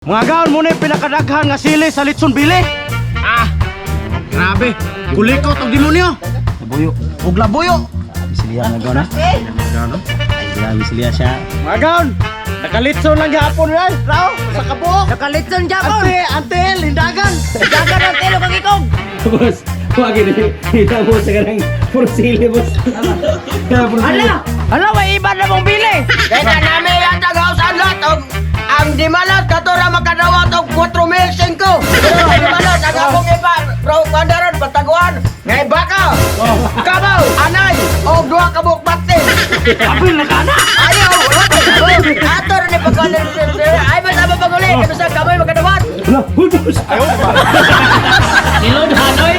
Mga gaon mo na yung pinakadaghan nga sili sa Litson Bili. Ah, grabe. Kulikot og demonyo. Labuyo. Og labuyo. Bisiliya nga gaon ha. Ay, grabe bisiliya siya. Mga gaon, nakalitson lang gihapon ray. Rao, sa kabuok. Nakalitson Japon! Ante, ante, lindagan. Dagan ang tilo kang ikog! Boss, wag ini. Hita mo sa kanang pursili, boss. Kaya pursili. Ala! Ala, may iba na mong bili! Kaya namin yata house unlot og ang dimalas kato ra makadawat og 4,005. Pero ang dimalas ang akong iba bro kandaron pataguan ngay baka. Kabaw, anay og duha ka buok batin. Apil na kana. Ayaw, ato ra ni pagkuan ay basta ba paguli kay bisag kamoy makadawat. Hala, huy, boss. Nilod Hanoy!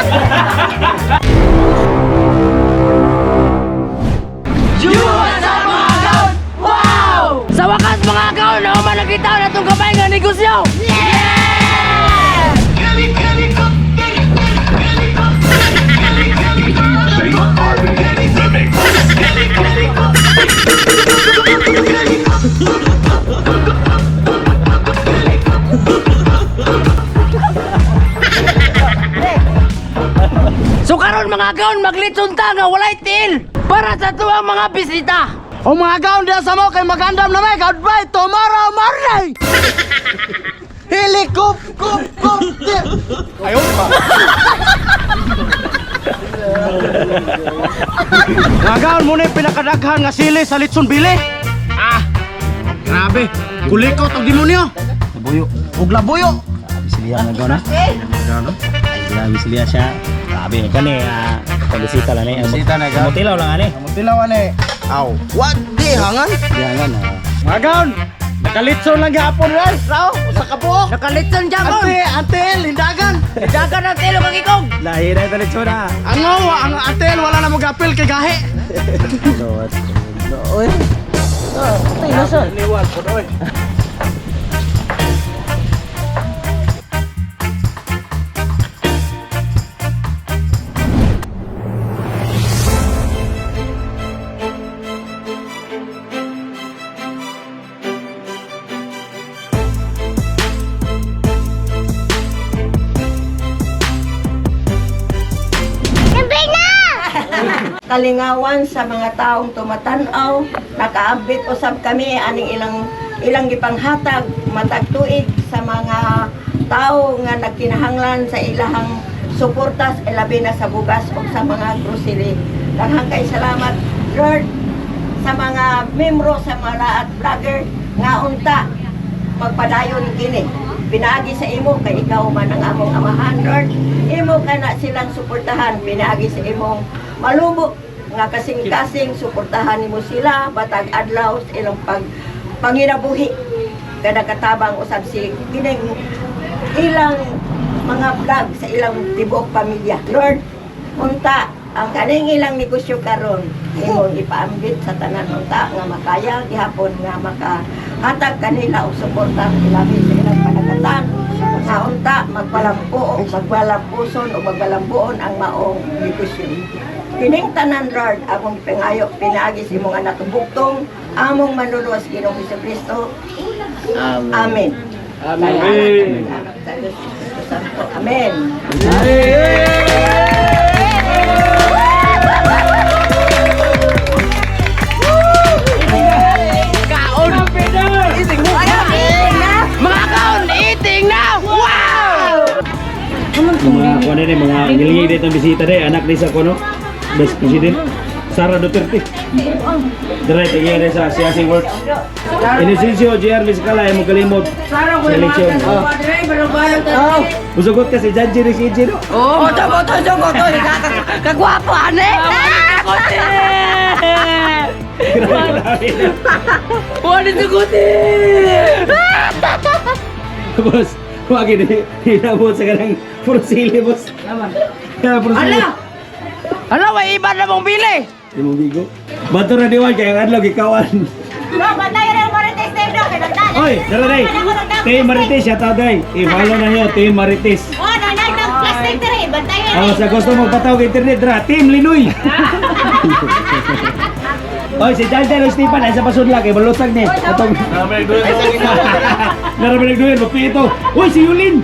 Wow! Sa wakas mga gaon, nauman nakita na itong kamay nga negosyo! Yeah! So karon mga gaon, maglitson ta nga walay tiil para sa tuwang mga bisita. O mga gaon diya sa mo kay magandam na may. Goodbye tomorrow morning. Helicop, cop, cop. Ayaw ba? Mga gaon mo na yung pinakadaghan nga sili sa Litson Bili. Ah, grabe. Kulikot og demonyo. Labuyo. Og labuyo. Bisiliya nga gaon ha. Ay, grabe bisiliya siya. Grabe, kani ah, pagbisita lang ni. Bisita na, gaon. Mutilaw lang ani. Mutilaw ani. Aw. What di hangan? Diyangan ah. Mga gaon, nakalitson lang gihapon ray. Rao, sa kabuok. Nakalitson Japon! Ante, ante, lindagan. Dagan ang tilo kang ikog! Lahi na ito lechon ha. Ang ang ante, wala na magapil kay gahi. Kalingawan sa mga taong tumatanaw, nakaabit usab kami aning ilang ilang gipanghatag matag tuig sa mga tao nga nagkinahanglan sa ilahang suportas ilabi na sa bugas o sa mga grocery. Daghang kay salamat Lord sa mga membro sa mga laat vlogger nga unta magpadayon kini. Pinaagi sa imo kay ikaw man ang among amahan Lord. Imo kana silang suportahan pinaagi sa imong malubo nga kasing-kasing suportahan nimo sila batag adlaw sa ilang pag panginabuhi kada katabang usab si kining ilang mga vlog sa ilang tibuok pamilya. Lord, unta ang kaning ilang negosyo karon imong ipaambit sa tanan unta nga makaya gihapon nga makahatag kanila og suporta ilabi sa ilang panagatan nga unta magpalampo magbalampuson o magbalambuon ang maong negosyo. Kining tanan Lord akong pangayo pinaagi sa imong anak buktong among manluluwas Ginoong Kristo. Amen. Amen. Amen. Kaon! Mga kaon, eating na! Wow! Mga kuno ni mga ngilingi dito ang bisita de anak ni sa kuno. Vice President Sara Duterte. Dire tigiya de sa Siasi Works. Inocencio JR Vizcala ay mo kalimot sa eleksyon. Musugot kasi Judge ni si EJ no. Oh, oto, oto, oto, oto. Kagwapo, ane! Grabe. Wala suguti! Boss, wag ini hinabot sa kanang pursili, boss. Kaya pursili. Ala! Ala, may iba na mong bili! Imong bigo. Bato na diwal kay ang adlaw gikawan. Oy, dara day. Team Marites shout out day. I-follow na niyo Team Marites. Oh, sa gusto mo patawag internet dra, Team Linoy. Oy, si Jaljan o Stephen ay sa pasudla kay balutag ni. Atong Naraman nagduyan, magpito. Uy, si Yulin!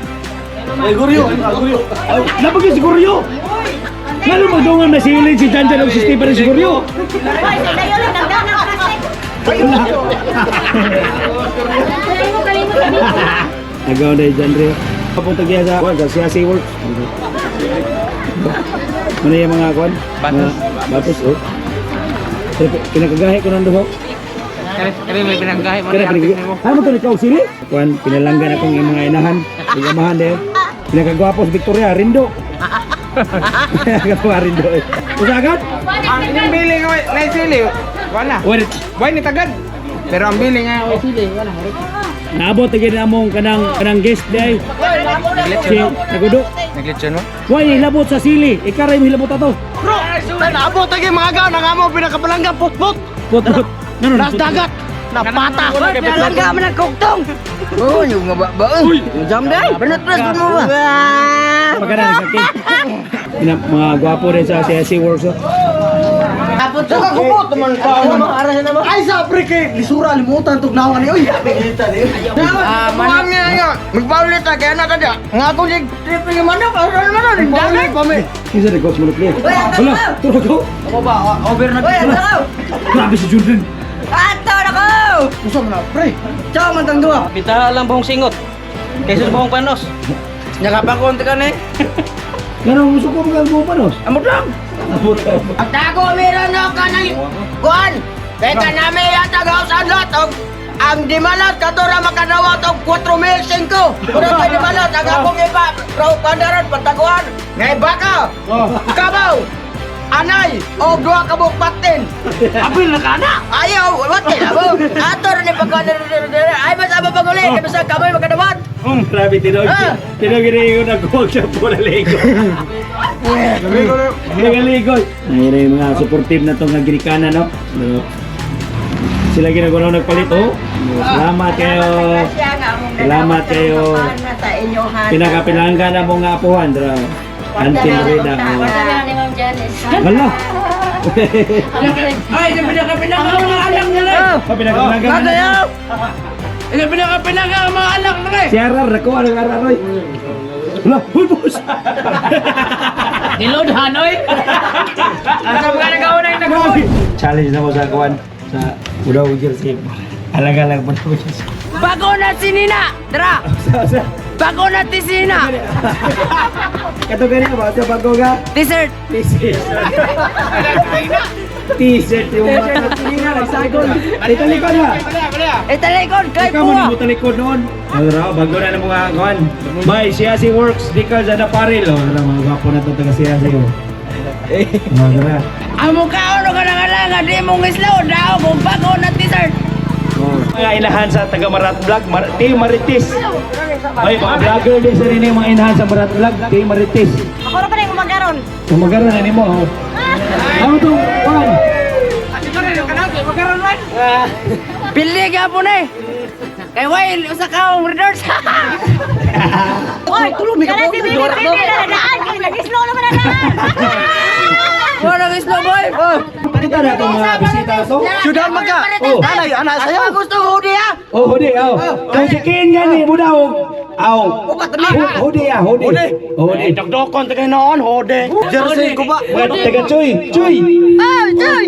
Ay, Guryo, ay, Guryo. Ay, napagyo si Guryo! Ngano magdungan na si Yulin, si Janjan, o si Stephen, si Guryo? Hoy, sa dayon nagdana plastic. Nagawa na yung Janre. Papunta giya sa kuwan, sa Siasi Works. Ano yung mga kuwan? Batos. Batos, oh. Pero pinakagahi ko ng duhok. Kani may pinanggahi mo. Kaya pinakagahi. Ano mo ito ikaw, sili? Kuwan, pinalanggan akong yung mga inahan. Yung amahan dahil. Pinakagwapo sa Victoria, Rindo. Pinakagwapo Rindo eh. Usagat? Ang inyong bili nga na sili, wala. Wait, Why ni tagad? Pero ang bili nga way sili, wala. naabot again among kanang kanang guest day. Si Nagudo. Naglitsyon mo? Why hilabot sa sili? Ikaray mo hilabot ato. Bro, naabot tayo mga gaw, nangamo pinakapalangga putput. Put put. Ngano Nas dagat, napata. Pinalangga man ang kugtong. Oh, yung nga ba ba? Jam day. Banat press mo ba? Pagkana sa Ina mga gwapo rin sa CSC Works. Oh. Tapos Saka gubot man ka. Ay sa pre kay lisura limutan tugnawan ni oy. Ah, manok nga nga. Magpaulit ta kaya na kada. Nga ako si trip ng manok, asan man ni Dagat pa mi. Kinsa ni coach manok niya? Hala, turo ko. Over na. Uy, ato. Grabe si Jordan. Ato na ko. Usa man na pre. Ciao man tang duha. Bitaha lang buhong singot. Kaysa sa buhong panos. Nakapakonti ka ni. Ngano gusto ko mga mo panos? Amot lang. Amot. Ang tago meron na ka ng kuan. Kaya nami yata gausan lot og ang dimalat kato ra makadawat og 4,005. Pero kay dimalat ang akong iba raw kandaron pataguan. Ngay baka. Kabaw. Anay og duha ka buok patin. Apil na kana. Ayaw, what abo? Ato ra ni pagkuan ay mas abo paguli kay basta kamay makadawat. Grabe tinog. Ah. Tinog ini yung nagkuwag siya po na ligo. Nagaligo. Ayun na yung mga supportive na itong Agrikana, no? So, sila ginagawa nagpalit, oh. Salamat kayo. Grasya nga among Salamat nadawat kayo. karong kapan sa inyohan. Pinakapilangga na mong apuhan, dra. Auntie Reda. Wala ni Ma'am Janice. Hala. Ay, yung pinakapinaka ang mga anak nila. Pinakapilangga na. Yung pinakapinaka ang mga anak nila. Si Arar, nako, anong Arar, oy? Hala, huy, boss! Nilod hanoy. Asa mga nagawa na yung nagawa. Challenge na mo sa kuwan sa Udaw Jersey. Alang-alang po na mo jersey. Bago na si Nina. Dra. Sa Bago na ti si Nina. Kato gani ba sa bago ga? T-shirt. T-shirt. T-shirt yung mga Nagsagon. Talikod ha. Italikod kay Ikaw mo buwa. na mo talikod noon. Ano raw, bago na ng mga kuwan. By Siasi Works, Decals and Apparel. Oh, ano mga gwapo na to taga Siasi. Oh. Mga gara. Amo ka ono ka na nga di mong islaw daw kung bago na t-shirt. Mga inahan sa taga Marat Vlog, Team Marites. Ay, mga vlogger din sa rin yung mga inahan sa Marat Vlog, Team Marites. Ako ra pa rin umagaron. Umagaran na nimo. Oh. Ano to? Juan. Pili gyapon eh. Kay way usa ka ang readers. Oy, tulog mi ka. Si Bibi Bibi na daan kay nag-slow naman na daan. Wala nang islo boy. Oh. Pakita na itong mga bisita to. Syudad man ka. Oh. Anay, ana sayo. Ako gusto hoodie ah. Oh, hudi, oh. Kung si Ken yan eh, budaw. Aw. Hudi ah, hudi. Hudi. Dagdokon tagay noon, hode. Jersey ko ba? Mga taga Chuy, Chuy. Oh, Chuy.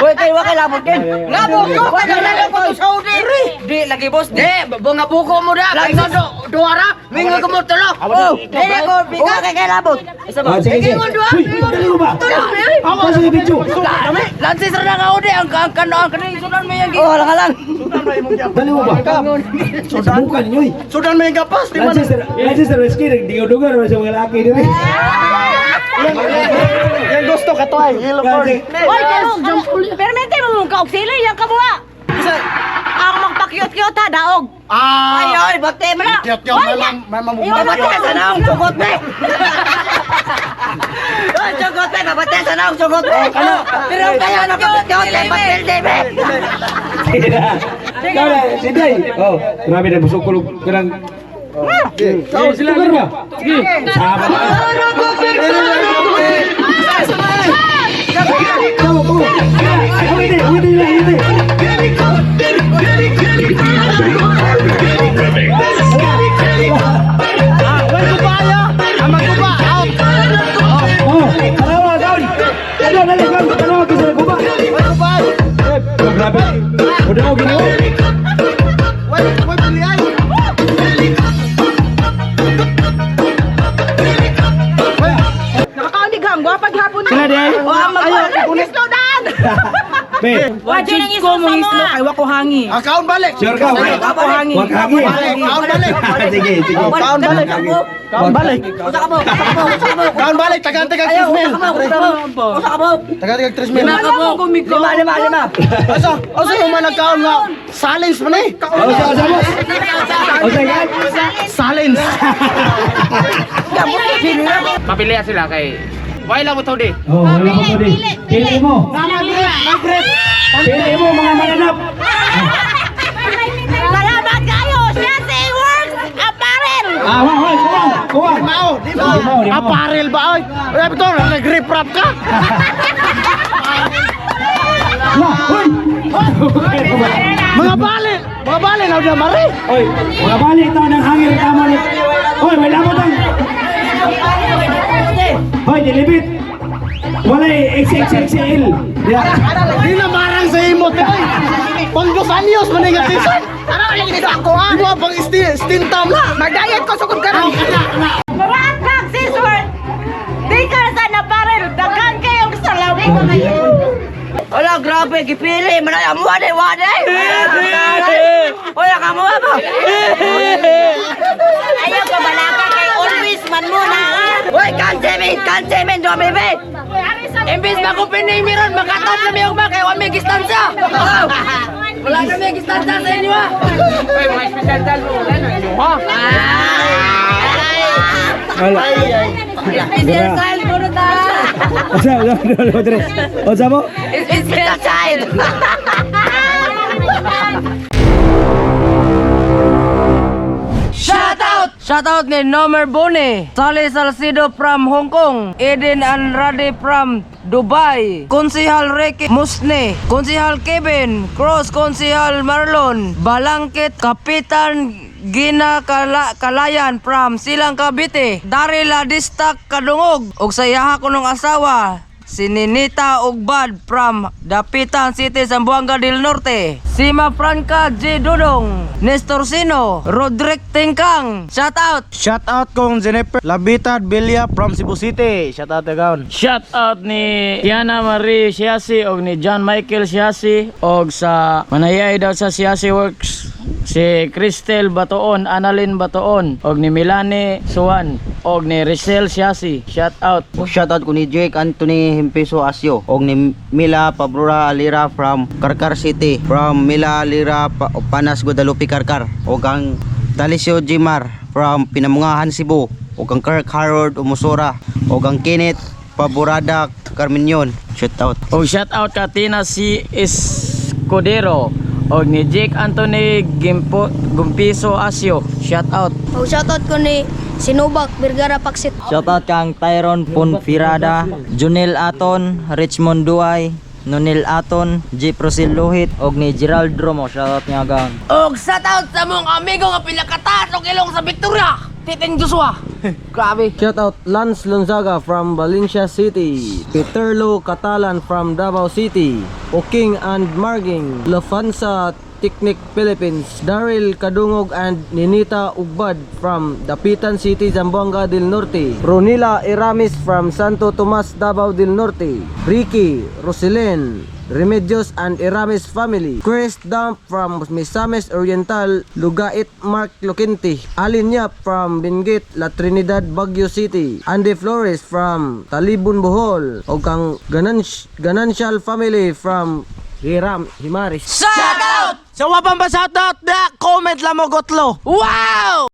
Boy kay wa kay labot ken. Labot ko kay labot ko sa hoodie. Di lagi boss di bunga buko mo da kay do duara mingo ko mo tulo. Oh, di ko bika kay kay labot. Ah, sige, sige. Uy, dali mo ba? Ako sa video. Lansis ra nga hoodie ang ang kano ang kani sudan mo yang. Oh, lang lang. Dali mo ba? Subukan ninyo eh. Sudan may gapas di man. Lanchester, Lanchester Whiskey, nagdigaw-dugaw naman sa mga laki dito. Yang gusto ka to ay, yellow card. Oy, pero permente mo mong kaugsili yang kabuha. Ang magpakyot-kyot ha, daog. Ah. Ay oy, bakte mo na. Kyot-kyot na lang, may mamugma. Babate sa naong sugot be. Oy, sugot be, babate sa naong sugot be. Pero kaya na pakyot kay batil di be. Ikaw na, si Day. Oh, grabe na busog kulog kanang. Oh, sila ba? Sige. Sama na. Come, come. Uwite, uwite, uwite. Ah, way guba ya. Ang magguba out. Oh, tanawa kaon. Dali, dali, kaon. Tanawa kinsa guba. Way guba. Eh, grabe. Udah mo Ginoo. Way way piliay. Nakakaunig hang, wapag hapon. Sila di ay. O, ang mag-ulit. Slow down! Be, Wajin ko mo islo kay wako hangi. Ah, kaon balik. Sure ka. Wako hangi. Wag hangi. Kaon balik. Sige, sige. Oh, kaon balik. Kaon balik. Kaon balik. Tagaan tagaan 3 mil. Tagaan tagaan 3 mil. Lima, lima, lima. Asa? Asa yung mga nagkaon nga? Silence man eh. Asa, asa, boss? Asa, yan? Silence. Mapiliya sila kay Why lang mo to di? Oh, wala pa po di. Pili mo. Pili mo mga mananap. Salamat kayo! Siyasi Works Apparel! Ah, wa, wa, kuwang, kuwang. Mao, di mao. Di mao, di mao. Aparel ba oy? Oy, ito nag-rip rap ka. Lah, hoy. Mga bali, mga bali na udah mari. Oy, mga bali ito ng hangin tama ni. Hoy, wala mo tang. Hoy, dilibit. Walay XXXL. Ya. Di na marang sa imo te. Oy. Pang dos anyos man nga season. Ara lagi dito ako ah. Di mo pang steam tam la. Mag-diet ko sukod ka rin. Muraat lang, sis World! Di ka sa naparel, daghan kayong salamat. Wala, grabe, gipili. Manay, amuha day, wa day. Wala ka mo ba? Ayaw ka balaka kay always man mo na. Uy, kansemin, kansemin, domi be. Imbis makupining meron, makatap na may ugma kay wa may gistansya. Oh. Wala na may gistansya sa inyo ah. Oy, mga espesyal tal mo wala na inyo ha. Wala. Special child ko na ta. Asa, asa, asa, asa, asa mo? Special child. Shout out! Shout out ni Nomer Bone, Sally Salcido from Hong Kong, Eden Andrade from Dubai, Konsihal Ricky Musne, Konsihal Kevin, Cross Konsihal Marlon, Balangkit Kapitan Gina Kalayan from Silang Cavite, Daryl Adistak Kadungog, ug sa iyaha ko nung asawa, si Ninita Ugbad from Dapitan City, Zamboanga del Norte. Sima Franca J. Dudong, Nestor Sino, Roderick Tingkang. Shout out! Shout out kong Jennifer Labitad Bilya from Cebu City. Shout out again. Shout out ni Tiana Marie Siasi og ni John Michael Siasi og sa manayay daw sa Siasi Works si Cristel Batoon, Annalyn Batoon og ni Milani Suwan og ni Richelle Siasi. Shout out. Shout out ko ni Jake Anthony Himpeso Asio og ni Mila Pabrura Alira from Karkar City, from Mila Alira Panas Guadalupe Karkar, og ang Dalisio Jimar from Pinamungahan Cebu, og ang Kirk Harold Umusura, og ang Kenneth Paborada Carminion. Shout out. Og shout out ka Tina C. Escudero og ni Jake Anthony Gimpo, Gumpiso Asio. Shout out. Oh, shoutout ko ni Sinubak Vergara Paksit. Shoutout kang Tyron Ponfirada, Junel Aton, Richmond Duay, Nonel Aton, G. Prosil Luhit, og ni Gerald Romo. Shoutout niya gang. Og shout out sa mong amigo nga pinakataas og ilong sa Victoria, Titing Joshua. Grabe. Shoutout Lance Lonzaga from Valencia City, Peterlo Catalan from Davao City, Oking and Marging, Lafansa Technic Philippines, Daryl Kadungog and Ninita Ugbad from Dapitan City, Zamboanga del Norte, Ronila Eramis from Santo Tomas, Davao del Norte, Ricky Roselyn Remedios and Eramis family, Chris Dump from Misamis Oriental, Lugait Mark Loquente, Alin Yap from Benguet, La Trinidad, Baguio City, Andy Flores from Talibon, Bohol, o kang Ganancial family from Hiram, Himaris. Shout out! Sa wapang ba shout out na comment lang mo gotlo. Wow!